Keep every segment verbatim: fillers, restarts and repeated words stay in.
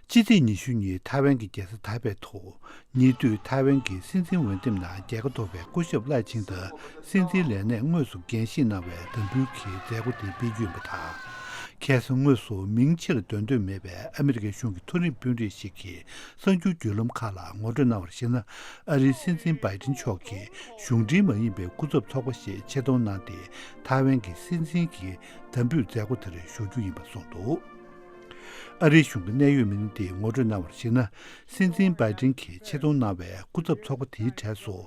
ཕྱི་ཚེས་ཉི་ཤུ་ཉིན་ཐའེ་ཝན་གྱི་རྒྱལ་ས་ཐའེ་པེ་དུ། ཉེ་དུས་ཐའེ་ཝན་གྱི་སྲིད་འཛིན་འོས་འདེམས་ནང་རྒྱལ་ཁ་ཐོབ་པའི་སྐུ་ཞབས་ལའེ་ཆིང་ཏེ་སྲིད་འཛིན་ལས་གནས་དངོས་སུ་འགན་བཞེས་གནང་བའི་འདེམས་འབུལ་གྱི་མཛད་སྒོ་དེ་སྤེལ་རྒྱུ་ཡིན་པ་དང་། ཁ་སང་དངོས་སུ་མིང་ཕྱིར་འདོན་འདོད་མེད་པའི་ཨ་མི་རི་ཀའི་གཞུང་གི་མཐོ་རིམ་དཔོན་རིགས་ཤིག་གིས་གསར་འགྱུར་བརྒྱུད་ལམ་ཁག་ལ་ངོ་སྤྲོད་གནང་བར་གཞིགས་ན། ཨ་རིའི་སྲིད་འཛིན་བྷའི་ཏིན་མཆོག་གིས་གཞུང་འབྲེལ་མ་ཡིན་པའི་སྐུ་ཚབ་ཚོགས་པ་ཞིག་ཆེད་གཏོང་གནང་སྟེ། ཐའེ་ཝན་གྱི་སྲིད་འཛིན་གྱི་འདེམས་འབུལ་མཛད་སྒོ་དེར་ཞུགས་རྒྱུ་ཡིན་པ་གསུངས་འདུག་ཨ་རིའི་གཞུང་གི་གནད་ཡོད་མི་སྣ་དེས་ངོ་སྤྲོད་གནང་བར་གཞིགས་ན། སྲིད་འཛིན་བྷའི་ཏིན་གྱིས་ཆེད་གཏོང་གནང་བའི་སྐུ་ཚབ་ཚོགས་པ་དེའི་གྲས་སུ།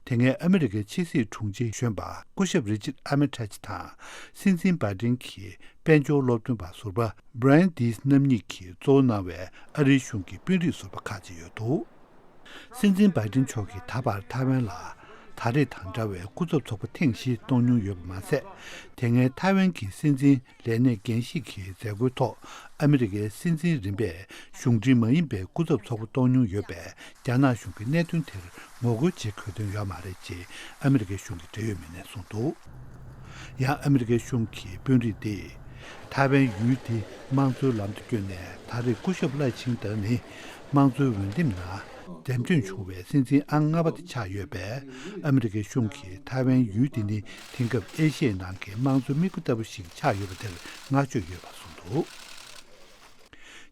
དེ་སྔའི་ཨ་མི་རི་ཀའི་ཕྱི་སྲིད་དྲུང་ཆེ་གཞོན་པ་སྐུ་ཞབས་རི་ཅར་ཨར་མི་ཊེཇ་དང་། སྲིད་འཛིན་བྷའི་ཏིན་གྱི་དཔལ་འབྱོར་སློབ་སྟོན་པ་ཟུར་པ་བྷི་རན་ཏིས་རྣམ་གཉིས་ཀྱིས་གཙོ་བོ་གནང་བའི་ཨ་རིའི་གཞུང་གི་དཔོན་རིགས་ཟུར་པ་ཁག་ཅིག་ཡོད་འདུག་སྲིད་འཛིན་བྷའི་ཏིན་མཆོག་གིས་ད་བར་ཐའེ་ཝན་ལ་ད་རེས་དང་འདྲ་བའི་སྐུ་ཚབ་ཚོགས་པ་ཐེངས་བཞི་གཏོང་མྱོང་ཡོད་པ་མ་ཟད། དེ་སྔའི་ཐའེ་ཝན་གྱི་སྲིད་འཛིན་ལས་གནས་འགན་བཞེས་ཀྱི་མཛད་སྒོའི་ཐོག་ཨ་མི་རི་ཀའི་སྲིད་འཛིན་རིམ་པས་གཞུང་འབྲེལ་མ་ཡིན་པའི་སྐུ་ཚབ་ཚོགས་པ་གཏོང་མྱོང་ཡོད་པས། རྒྱ་ནག་གཞུང་གིས་གནད་དོན་དེར་ངོ་རྒོལ་བྱེད་དགོས་དོན་ཡོད་མ་རེད་ཅེས་ཨ་མི་རི་ཀའི་གཞུང་གི་འབྲེལ་ཡོད་མི་སྣས་གསུངས་འདུག་ཡང་ཨ་མི་རི་ཀའི་གཞུང་གི་དཔོན་རིགས་དེས། ཐའེ་ཝན་ཡུལ་དེ་དམངས་གཙོའི་ལམ་དུ་བསྐྱོད་ནས། ད་རེས་སྐུ་ཞབས་ལའེ་ཆིང་ཏེ་ནི་དམངས་གཙོའི་འོས་འདེམས་ནང་འདེམས་ཐོན་བྱུང་བའི་སྲིད་འཛིན་ཨང་ལྔ་པ་དེ་ཆགས་ཡོད་པས། ཨ་མི་རི་ཀའི་གཞུང་གིས་ཐའེ་ཝན་ཡུལ་དེ་ནི་དེང་སྐབས་ཨེ་ཤི་ཡའི་ནང་གི་དམངས་གཙོའི་མིག་དཔེ་ལྟ་བུ་ཞིག་ཆགས་ཡོད་པ་དེར་བསྔགས་བརྗོད་ཡོད་པ་གསུངས་འདུག་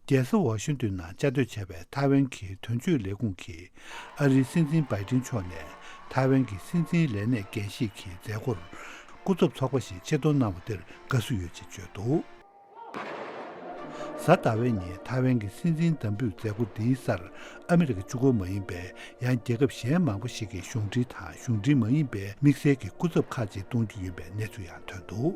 རྒྱལ་ས་ཝ་ཤིང་ཏོན་ནང་བཅའ་སྡོད་བྱས་པའི་ཐའེ་ཝན་གྱི་དོན་གཅོད་ལས་ཁུངས་ཀྱིས། ཨ་རིའི་སྲིད་འཛིན་བྷའི་ཏིན་མཆོག་ནས་ཐའེ་ཝན་གྱི་སྲིད་འཛིན་ལས་གནས་འགན་བཞེས་ཀྱི་མཛད་སྒོར་སྐུ་ཚབ་ཚོགས་པ་ཞིག་ཆེད་གཏོང་གནང་བ་དེར་དགའ་བསུ་ཡོད་ཅེས་བརྗོད་འདུག་གཟའ་ཟླ་བའི་ཉིན་ཐའེ་ཝན་གྱི་སྲིད་འཛིན་འདེམས་འབུལ་མཛད་སྒོ་འདིའི་སར་ཨ་མི་རི་ཀ་གཅིག་པོ་མ་ཡིན་པའི་ཡང་རྒྱལ་ཁབ་གཞན་མང་པོ་ཞིག་གིས་གཞུང་འབྲེལ་དང་གཞུང་འབྲེལ་མ་ཡིན་པའི་དམིགས་བསལ་གྱི་སྐུ་ཚབ་ཁག་ཅིག་གཏོང་རྒྱུ་ཡིན་པའི་གནས་ཚུལ་ཡང་ཐོན་འདུག་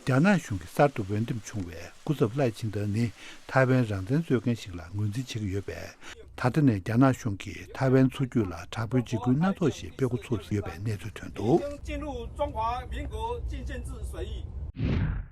རྒྱ་ནག་གཞུང་གི་གསར་དུ་འོས་འདེམས་བྱུང་བའི་སྐུ་ཚབ་ལའེ་ཆིང་ཏེ་ནི་ཐའེ་ཝན་རང་བཙན་རྩོད་མཁན་ཞིག་ལ་ངོས་འཛིན་བྱེད་ཀྱི་ཡོད་པས། ད་ལྟ་ནས་རྒྱ་ནག་གཞུང་གིས་ཐའེ་ཝན་མཚོ་རྒྱུད་ལ་དྲག་པོའི་འཇིགས་སྐུལ་སྣ་ཚོགས་ཤིག་སྤེལ་འགོ་ཚུགས་ཡོད་པའི་གནས་ཚུལ་ཐོན་འདུག 进入中华民国进政制审议。